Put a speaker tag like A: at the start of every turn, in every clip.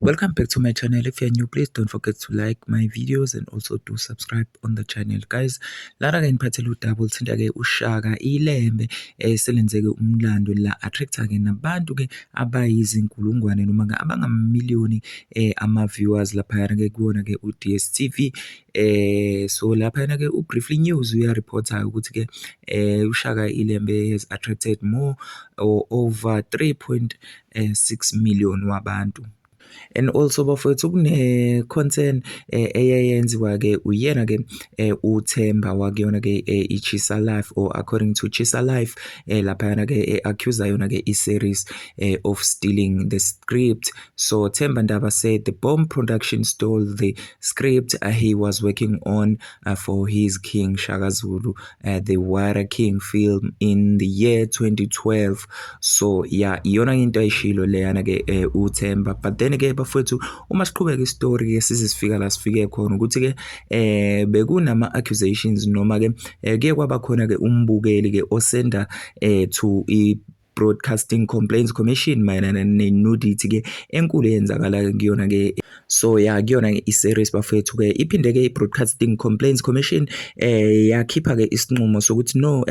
A: Welcome back to my channel. If you're new, please don't forget to like my videos and also do subscribe on the channel, guys. Lana ke ngiphathele udaba oluthinta ke uShaka iLembe, selenzeke umlando la attracta ke nabantu ke abayizinkulungwane noma ke abangamiliyoni ama viewers laphayana ke kuwona ke u-DStv. So laphayana ke u-Briefly News uyareporta ukuthi ke uShaka iLembe has attracted more or over 3.6 million wabantu. And also, bafowethu, kune-concern eyayenziwa ke uyena ke uThemba wakuyona ke i-Chisa Life, or according to Chisa Life, laphayana ke accuse yona ke i-series of stealing the script. So Themba Ndaba said the Bomb Production stole the script he was working on for his King Shaka Zulu, the Warrior King film in the year 2012. So yeah, iyona into ayishilo leyana ke uThemba. But then ke, bafowethu, uma siqhubeka istory ke size sifika la sifike khona ukuthi ke bekunama accusations noma ke kuye kwaba khona ke umbukeli ke osenda to i Broadcasting Complaints Commission mayelana ne-nudity ke enkulu eyenzakala kuyona ke. So yeah, kuyona ke i-series, bafethu ke, iphinde ke i-Broadcasting Complaints Commission yakhipha ke isinqumo sokuthi no,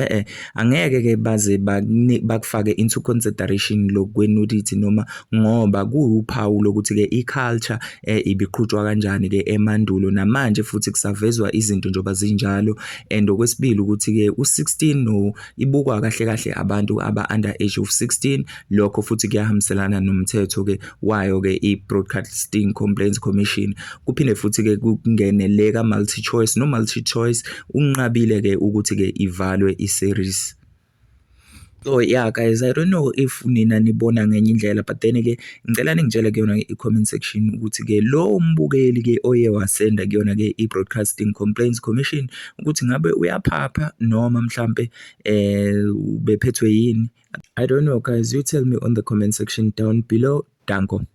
A: angeke ke baze bakufake into consideration lokwe-nudity noma ngoba kuwuphawu lokuthi ke i-culture ibiqhutshwa kanjani ke emandulo, namanje futhi kusavezwa izinto njengoba zinjalo. And okwesibili ukuthi ke u16 no ibukwa kahle kahle abantu aba under age of 16. Lokho futhi kuyahambiselana nomthetho ke wayo ke i-Broadcasting Complaints Commission. Kuphinde futhi ke kungeneleka MultiChoice, no MultiChoice unqabile ke ukuthi ke ivalwe i-series. So yeah guys, I don't know if nina nibona ngenye indlela, but then ke ngicela ningitshele kuyona i-comment section ukuthi ke lo mbukeli ke oye wasenda kuyona ke i-Broadcasting Complaints Commission ukuthi ngabe uyaphapha noma mhlambe ubephethwe yini. I don't know, guys, you tell me on the comment section down below. Danko.